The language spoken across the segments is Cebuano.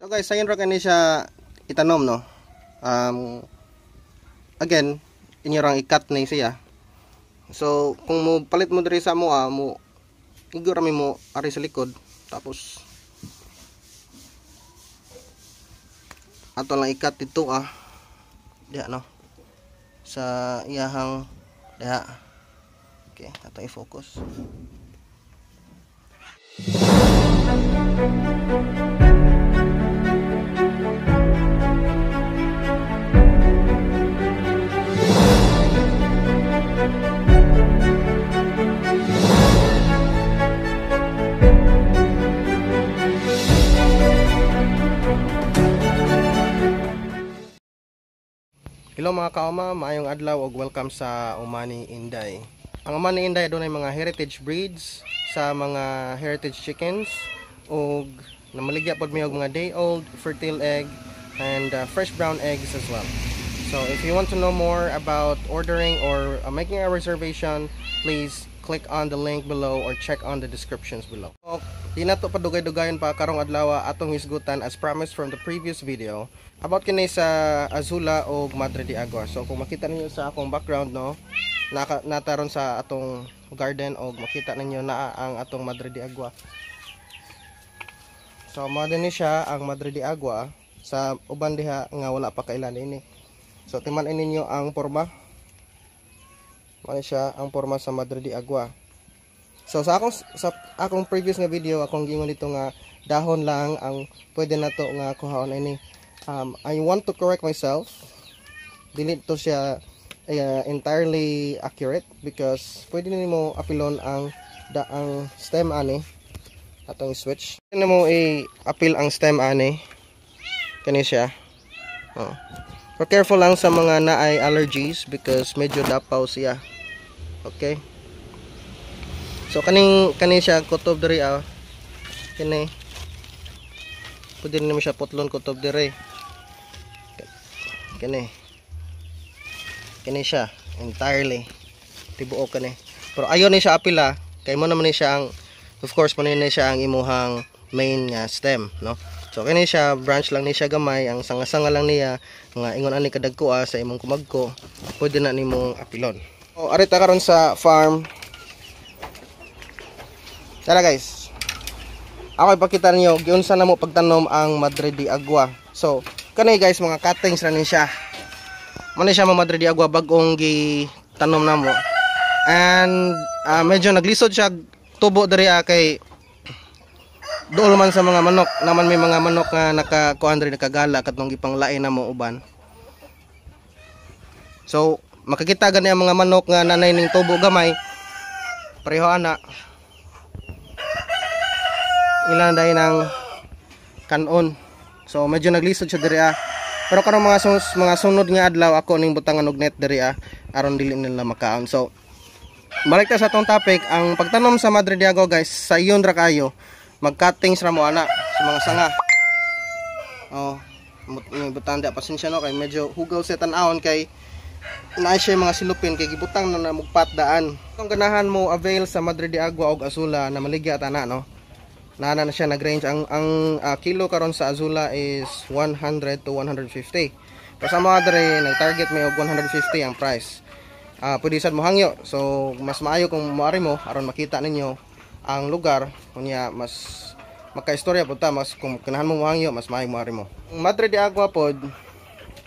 So guys, sayon ra kani siya itanom, no. Again, inyo rang i-cut ni siya. So kung mo palit mo diri sa moa, mo igo ra mi mo ari sa likod, tapos ato lang i-cut dito diha, no, sa iyahang diha. Okay, ato i-focus. Hello mga kaoma, maayong adlaw ug welcome sa Umani Inday. Ang Umani Inday adunay mga heritage breeds sa mga heritage chickens ug namaligya pod mi og mga day old fertile egg and fresh brown eggs as well. So if you want to know more about ordering or making a reservation, please click on the link below or check on the descriptions below. So, di na to padugay-dugayon pa karong adlaw atong hisgutan as promised from the previous video about kini sa Azula o Madre de Agua. So kung makita ninyo sa akong background, no, nataron sa atong garden og makita ninyo naa ang atong Madre de Agua. So mao din ni siya ang Madre de Agua sa uban diha nga wala pa kailan ini. So timan-i ninyo ang porma. Mao ni siya ang porma sa Madre de Agua. So sa akong previous nga video, akong giingon dito nga dahon lang ang pwede nato nga kuhaon ini. I want to correct myself. Dili to siya entirely accurate because pwede nimo apilon ang ang stem ani atong switch. Pwede nimo i-apil ang stem ani kani siya. Oh. Pero careful lang sa mga naay allergies because medyo dapaw siya. Okay. So kaning kani siya kutob diri kini. Pwede nimo siya putlon kutob diri. Kini. Kini siya entirely tibuok kani. Pero ayo ni siya apil kay mo naman ni siya ang, of course mo ni siya ang imuhang main nga stem, no. So kini siya branch lang ni siya gamay, ang sanga-sanga lang niya nga ingon ani kadagko sa imong kumagko, pwede na nimong apilon. So ari ta karon sa farm. Tara guys. Ako ipakita niyo giunsa na mo pagtanom ang Madre de Agua. So kani guys, mga cuttings ra ni siya. Mo ni siya mga Madre de Agua bag-ong gitanom namo. And medyo naglisod siya tubo diri kay dool man sa mga manok, naman may mga manok nga nakakuan diri nakagala katong gipanglain namo uban. So makakita gani ang mga manok nga nanay ning tubo gamay. Pareho ana. Ilan dahil ng kanon. So medyo naglisod siya diri Pero karong mga sunod nga adlaw ako ning butangan og net diri aron dili nila makaon. So balik ta sa atong topic, ang pagtanom sa Madre de Agua guys, sa iyon ra kayo mag-cuttings ra mo ana sa mga sanga. Oh, butang dia pasensya no kay medyo hugaw sa tan-awon kay naa siya mga silupin kay gibutang na mugpat daan. Kung ganahan mo avail sa Madre de Agua og Azula na maligya ta na, no. Naana na siya nag-range ang kilo karon sa Azula is 100 to 150. Pero sa Madre nag-target may og 150 ang price. Pwede sad mo hangyo. So mas maayo kung moari mo aron makita ninyo ang lugar unya mas makaistorya pud ta, mas kung ganahan mo mohangyo mas maayo moari mo. Ang Madre de Agua pod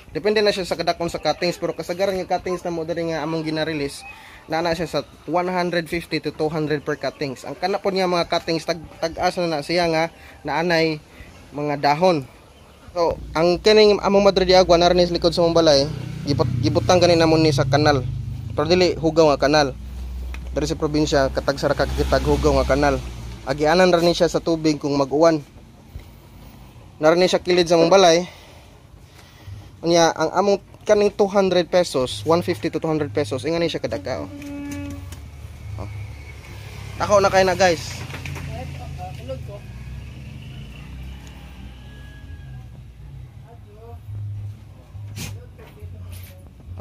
depende na siya sa kadakon sa cuttings, pero kasagaran nga cuttings na mo diri nga among gina-release naa siya sa 150 to 200 per cuttings. Ang kana pod nga mga cuttings tag-as na siya nga naanay mga dahon. So ang kining among Madre de Agua naa ni sa likod sa among balay, gibutang gani namon ni sa kanal. Pero dili hugaw nga kanal. Diri sa probinsya katag sa ra kakitag hugaw nga kanal. Agianan ra ni siya sa tubig kung mag-uwan. Naa ni siya kilid sa among balay. Unya ang among kaning 200 pesos, 150 to 200 pesos, ingani siya kadaka. Oh. Ako na kay na guys.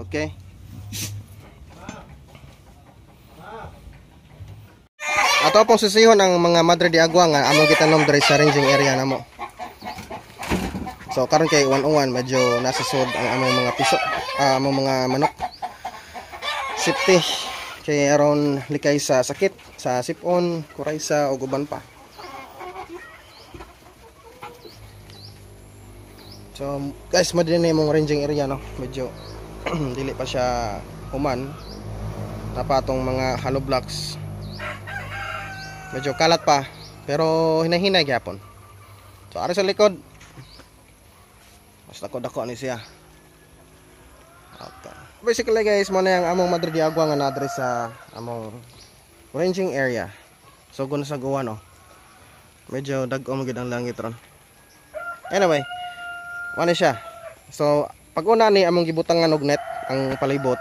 Okay. Ato pong sisihon ang mga Madre de Agua nga among gitanom diri sa ranging area namo. So karon kay 101 medyo nasa sud ang among mga piso, among mga manok. Safety kay aron likay sa sakit, sa sipon, kuraysa ug uban pa. So guys, madili na imong ranging area no. Medyo dili pa siya human. Napatong mga hollow blocks. Medyo kalat pa pero hinahinay gyapon. So ari sa likod. Mas dako-dako ni siya. Okay. Basically guys, mo na yung among Madre de Agua nga na-address sa among ranging area. So guna sa guwa no. Medyo dag-o man gid ang langit ron. Anyway, mo na siya. So pag una ni among gibutangan og net ang palibot.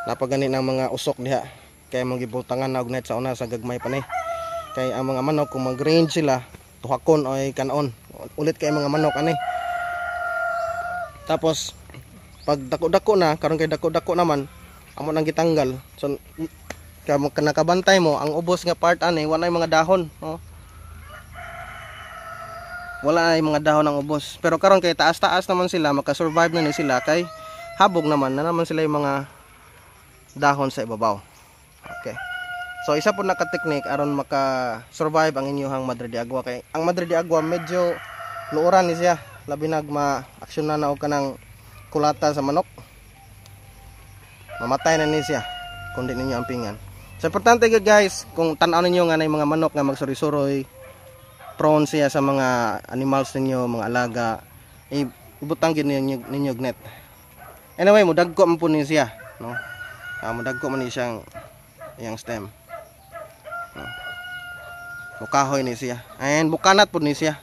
Napagani ng mga usok diha. Kay among gibutangan na og net sa una sa gagmay pa ni. Kay ang mga manok kung mag-range sila, tuhakon oy kanon. Ulit kay mga manok ani. Tapos pag dako-dako na, karon kay dako-dako naman, amo nang gitanggal. So nakabantay mo ang ubos nga part ani, wala mga dahon, no? Wala ay mga dahon ang ubos. Pero karon kay taas-taas naman sila, maka-survive na ni sila kay habog naman na naman sila yung mga dahon sa ibabaw. Okay. So isa po naka technique aron maka-survive ang inyong Madre de Agua kay ang Madre de Agua medyo luoran ni siya. Labi nag ma-aksyon na og kanang kulata sa manok. Mamatay na ni siya kung di ninyo ampingan. So importante gyud guys, kung tan-aw ninyo nga nay mga manok nga magsuroy-suroy, prone siya sa mga animals ninyo, mga alaga, ibutang gyud ninyo net. Anyway, mudagko man po ni siya, no? Mudagko man ni siyang iyang stem. No? Mukahoy ni siya. And bukanat po ni siya.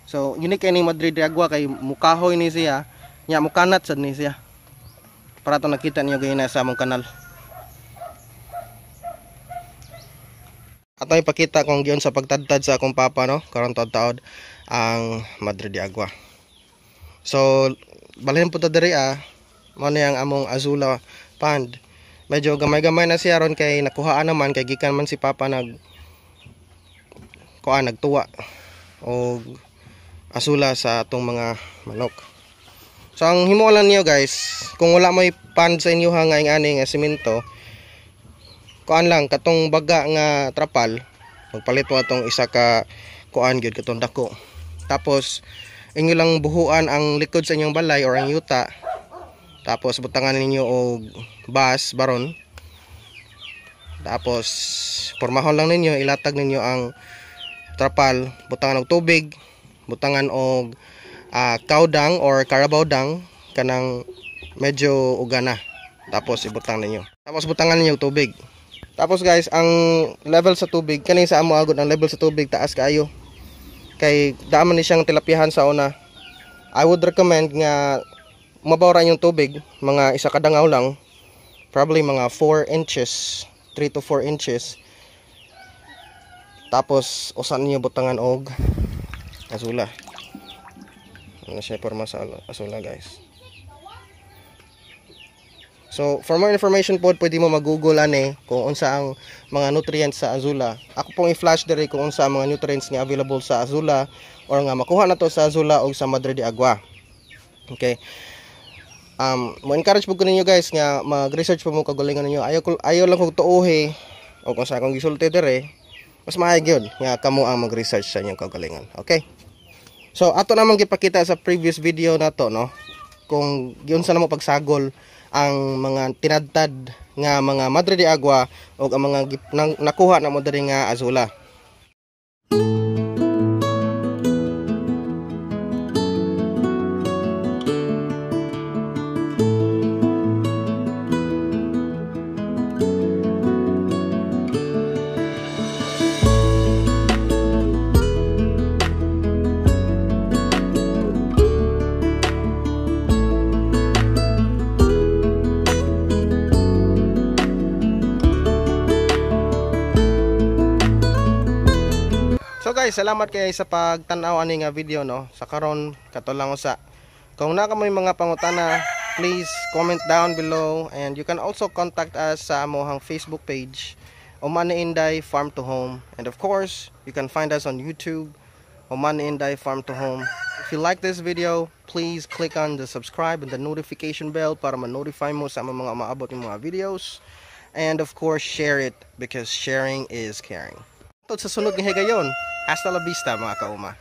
So unique kay ni Madre de Agua kay mukahoy ni siya, nya mukanat sad ni siya. Para to nakita niyo gayna sa among kanal. Ato ipakita kung giyon sa pagtadtad sa akong papa no, karon taod-taod ang Madre de Agua. So balhin po ta diri mao ni ang among Azula pond. Medyo gamay-gamay na siya ron kay nakuhaan naman kay gikan man si papa nag kuan nagtuwa og Azula sa atong mga manok. So ang himo lang niyo guys, kung wala moy pond sa inyo nga ani nga semento, kuan lang katong baga nga trapal, magpalit mo atong isa ka kuan gyud katong dako. Tapos inyo lang buhuan ang likod sa inyong balay or ang yuta. Tapos butangan ninyo og bas baron. Tapos pormahon lang ninyo, ilatag ninyo ang trapal, butangan og tubig, butangan og cow dung or carabao dung kanang medyo ugana. Tapos ibutang ninyo. Tapos butangan ninyo og tubig. Tapos guys, ang level sa tubig kani sa amo agud ang level sa tubig taas kaayo. Kay daan man ni siyang tilapihan sa una. I would recommend nga mabaw ra inyong tubig, mga isa ka dangaw lang, probably mga 4 inches, 3 to 4 inches. Tapos usan niyo butangan og Azula. Ano siya porma sa Azula guys. So for more information po, pwede mo mag-google ani kung unsa ang mga nutrients sa Azula. Ako pong i-flash diri kung unsa ang mga nutrients nga available sa Azula or nga makuha na to sa Azula og sa Madre de Agua. Okay. Mo encourage po ko ninyo guys nga mag-research po mo kagalingan ninyo. Ayaw lang kog tuohi o kung sa akong gisulti diri, mas maayo gyud nga kamo ang mag-research sa inyong kagalingan. Okay? So ato namang gipakita sa previous video nato no, kung giunsa namo pagsagol ang mga tinadtad nga mga Madre de Agua o ang mga nakuha namo diri nga Azula. Guys, salamat kay sa pagtan-aw ani nga video no. Sa karon kato lang usa. Kung naa kamoy mga pangutana, please comment down below and you can also contact us sa amohang Facebook page, Omani Inday Farm to Home, and of course, you can find us on YouTube, Omani Inday Farm to Home. If you like this video, please click on the subscribe and the notification bell para ma-notify mo sa among mga maabot ng mga videos. And of course, share it because sharing is caring. Sa sunod nga higayon, hasta la vista, mga kauma.